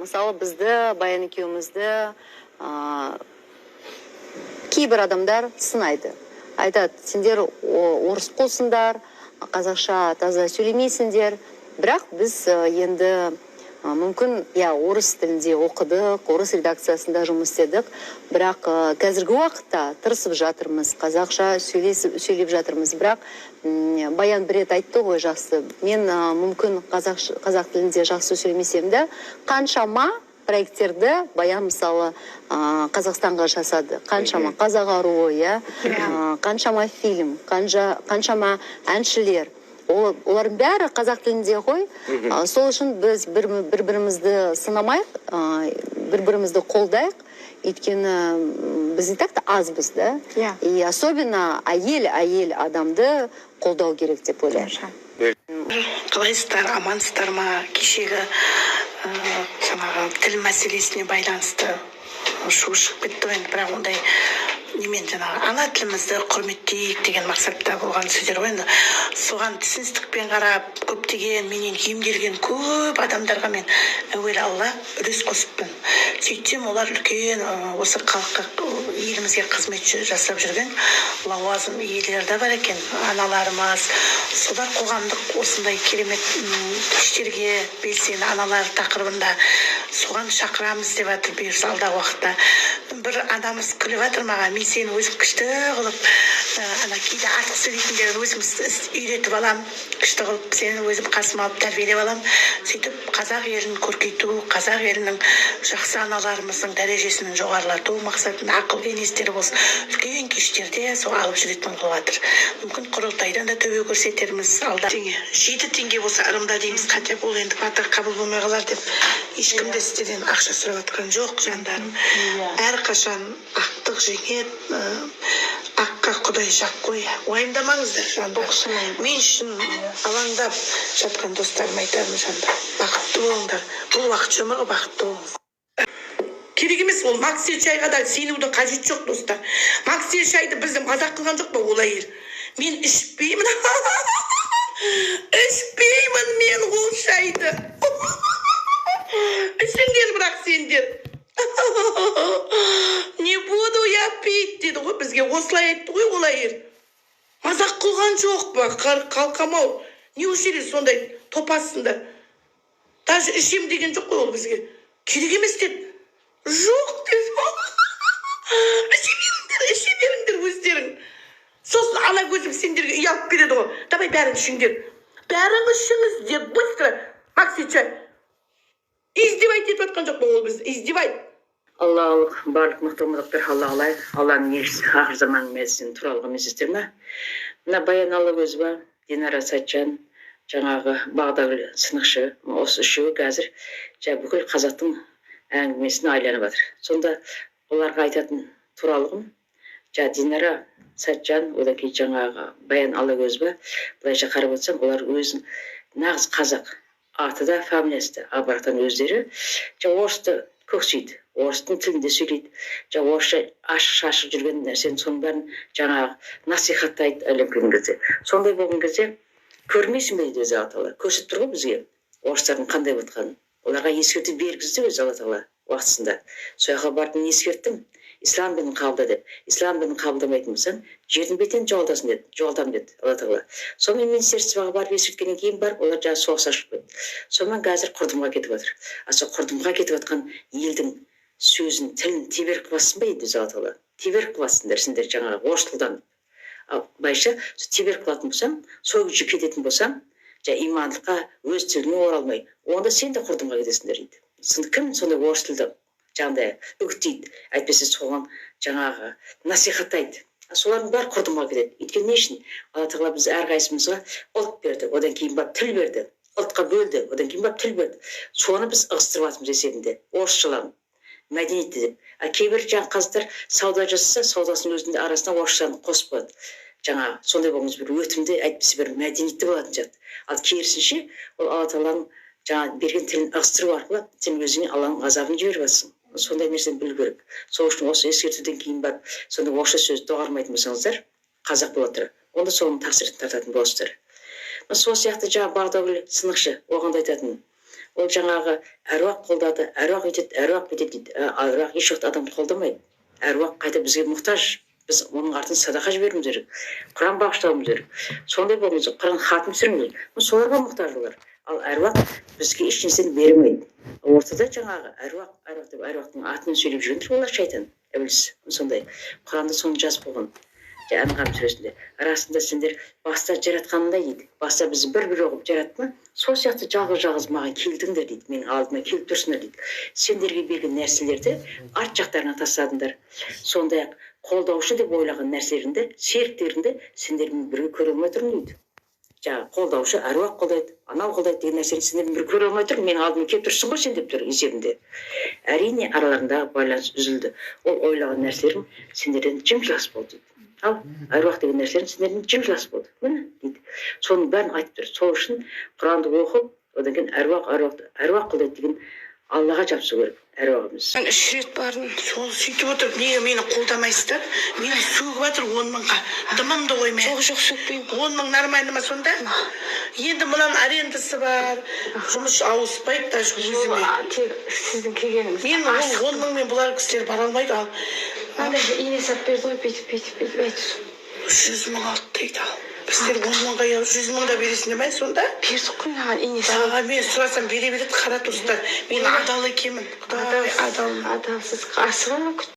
Мысалы, бізді, Баян екеумізді кейбір адамдар сынайды, айтады: «Сендер орыс болсыңдар, қазақша таза сөйлемейсіңдер». Бірақ біз енді мүмкін, иә, орыс тілінде оқыдық, орыс редакциясында жұмыс істедік, бірақ қазіргі уақытта тырысып жатырмыз, қазақша сөйлесіп, сөйлеп жатырмыз. Бірақ Баян бір рет айтты ғой жақсы: мен мүмкін қазақ тілінде жақсы сөйлемесем де, қаншама проекттерді Баян, мысалы, Қазақстанға жасады, қаншама «Қазақ аруы», иә, қаншама фильм, қаншама әншілер, олардың бәрі қазақ тілінде ғой. Сол үшін біз бір бірімізді сынамайық, бір бірімізді қолдайық, өйткені біз и так та азбыз да. И особенно әйел адамды қолдау керек деп ойлаймын. Тамаша. Қалайсыздар, амансыздар ма? Кешегі жаңағы тіл мәселесіне байланысты шу шығып кетті ғой енді. Бірақ ондай немен, жаңағы ана тілімізді құрметтейік деген мақсатта болған сөздер ғой енді. Соған түсіністікпен қарап, көптеген менен емделген көп адамдарға мен әуелі Алла үлес қосыппын. Сөйтсем, олар үлкен осы халыққа, елімізге қызмет жасап жүрген лауазым иелері де бар екен, аналарымыз. Солар қоғамдық осындай керемет кештерге, белсенді аналар тақырыбында, соған шақырамыз деп жатыр бұйырса алдағы уақытта. Бір анамыз күліп жатыр маған: «Мен сені өзім күшті қылып, ана кейде артық сөйлейтіндерін өзім үйретіп аламын, күшті қылып сені өзім қасыма алып, тәрбиелеп аламын. Сөйтіп қазақ елін көркейту, қазақ елінің жақсы аналарымыздың дәрежесін жоғарылату мақсатында ақыл кеңестері болсын, үлкен кештерде сол алып жүретін қылып жатыр. Мүмкін, құрылтайдан да төбе көрсетерміз алда. Теңге, 7 теңге болса, ырымда дейміз хотя бы, ол енді бата қабыл болмай қалар деп ешкім де сіздерден ақша сұрап жатқан жоқ, жандарым. Әрқашан ақтық жеңеді, аққа құдай жақ қой, уайымдамаңыздар, жандар. Мен үшін алаңдап жатқан достарыма айтарым: жандар, бақытты болыңдар, бұл уақытша өмір ғой, бақытты болыңыз. Керек емес ол Максел шайға да сенудің қажеті жоқ, достар. Максел шайды бізді мазақ қылған жоқ па ол әйел? Мен ішпеймін, ішпеймін мен ол шайды. Ішіңдер бірақ сендер. «Не буду я пить» деді ғой бізге, осылай айтты ғой ол әйел. Мазақ қылған жоқ па? Қалқам ау, неужели сондай топассыңдар? Даже ішем деген жоқ қой ол бізге. Керек емес деді, жоқ деді. Іше беріңдер, іше беріңдер өздерің. Сосын ана көзім сендерге ұялып береді ғой. Давай, бәрің ішіңдер, бәрің ішіңіздер быстро макси чай. Издевать етіп жатқан жоқ па ол бізді? Издевать. Аллалық барлық мықты мықтар Аллаға лайық, Алланың елшісі, ақыр заманның мәзісінің туралығы емессіздер ма? Мына Баян Алагөзова, Динара Сәтжан, жаңағы Бағдагүл Сынықшы, осы үшеуі қазір жаңа бүкіл қазақтың әңгімесіне айланып жатыр. Сонда оларға айтатын туралығым, жаңа Динара Сәтжан, одан кейін жаңағы Баян Алагөзова, былайша қарап отырсаң, олар өзін нағыз қазақ, аты да, фамилиясы да, а бірақтан өздері жаңа орысты көксейді, орыстың тілінде сөйлейді, жаңа орысша ашық шашық жүрген нәрсенің, соның бәрін жаңағы насихаттайды әлем келген кезде. Сондай болған кезде көрмейсің бе дейді. Өзі Алла Тағала көрсетіп тұр ғой бізге орыстардың қандай болып жатқанын. Оларға ескерту бергізді өзі Алла Тағала уақытысында. Сол жаққа барып, мен ескерттім, ислам дінін қабылда деп. Ислам дінін қабылдамайтын болсаң, жердің бетінен жоғалтасың деді, жоғалтамын деді Алла Тағала. Сонымен министерствоға барып ескерткеннен кейін барып, олар жаңағы соғыс ашып қойды. Сонымен қазір құрдымға кетіп жатыр. А сол құрдымға кетіп жатқан елдің сөзін, тілін теберік қыласың ба енді? Өзі Алла Тағала теберік қыласыңдар сендер жаңағы орыс тілдан. Ал былайша теберік қылатын болсаң, сол күйі кететін болсаң, жаңа имандылыққа, өз тіліңе оралмай, онда сен де құрдымға кетесіңдер дейді. Сонда кім сондай орыс тілді жаңағыдай үгіттейді, әйтпесе соған жаңағы насихаттайды, солардың бәрі құрдымға кетеді. Өйткені не үшін? Алла Тағала біз әрқайсымызға ұлт берді, одан кейін барып тіл берді, ұлтқа бөлді, одан кейін барып тіл берді. Соны біз ығыстырып жатырмыз есебінде орысшаланып, мәдениетті деп. А кейбір жаңағы қазақтар сауда жасаса, саудасының өзінде арасына орысшаны қосып қояды. Жаңағы сондай болған кезде бір өтімді, әйтпесе бір мәдениетті болатын сияқты. Ал керісінше, ол Алла Тағаланың жаңағы берген тілін ығыстыру арқылы сен өзіңе Алланың азабын жіберіп жатрсың. Сондай нәрсені білу керек. Сол үшін осы ескертуден кейін барып сондай орысша сөз доғармайтын болсаңыздар, қазақ бола тұра, онда соның тақсыретін тартатын боласыздар. Мына сол сияқты жаңағы Бағдагүл Сынықшы, оған да айтатыным. Ол жаңағы әруақ қолдады, әруақ өйтеді, әруақ бүйтеді дейді. Әруақ еш уақытта адамды қолдамайды. Әруақ қайта бізге мұқтаж. Біз оның артын садақа жіберуіміз керек, құран бағыштауымыз керек, сондай болуымыз керек, құран хатым түсіруіміз керек. Соларға мұқтаж олар. Ал әруақ бізге еш нәрсені бермейді. Ортада жаңағы әруақ, әруақ деп әруақтың атымен сөйлеп жүргендер, олар шайтан, ібіліс. Сондай құранда соны жазып қойған. Анғам сүресінде: «Расында, сендер баста жаратқанында, – дейді, – баста бізді бір бір қылып жаратты ма, сол сияқты жалғыз жалғыз маған келдіңдер, – дейді, – менің алдыма келіп тұрсыңдар, – дейді. – Сендерге берген нәрселерді арт жақтарыңа тастадыңдар. Сондай ақ қолдаушы деп ойлаған нәрселеріңді, серіктеріңді сендермен бірге көре алмай тұрмын», – дейді. Жаңағы қолдаушы, әруақ қолдайды, анау қолдайды деген нәрсені сендермен бірге көре алмай тұрмын, менің алдыма келіп тұрсың ғой сен деп тұр есебінде. Әрине, араларындағы байланыс үзілді. Ол ойлаған нәрселерің сендерден жым жылас болды, дейді. Ал әруақ деген нәрселерің сендерден жым жылас болды, міне, дейді. Соның бәрін айтып тұр. Сол үшін құранды оқып, одан кейін әруақ, әруақ, әруақ қолдайды деген Аллаға жабысу керек, әруақ емес. Мен үш рет бардым. Сол сөйтіп отырып, неге мені қолдамайсыздар? Мені сөгіп жатыр 10 мыңға. Дымымды қоймай. Жоқ, сөкпеймін. 10 мың нормально ма сонда? Енді мынаның арендасы бар, жұмыс ауыспайды даже өзіме. Тек сіздің келгеніңіз. Мен ол 10 мыңмен бұлар кісілер бара алмайды ал. Андай ине салып берді ғой, бүйтіп, бүйтіп, бүйтіп айтты. 100 мың алды дейді. Ал біздер 10 мыңға 100 мың да бересіңдер ме сонда? Бердік қой маған ине салып. Аға, мен сұрасам, бере береді. Қара, туыстар, мен адал екенмін, құдай, адалмын. Адалсыз, асыға күт.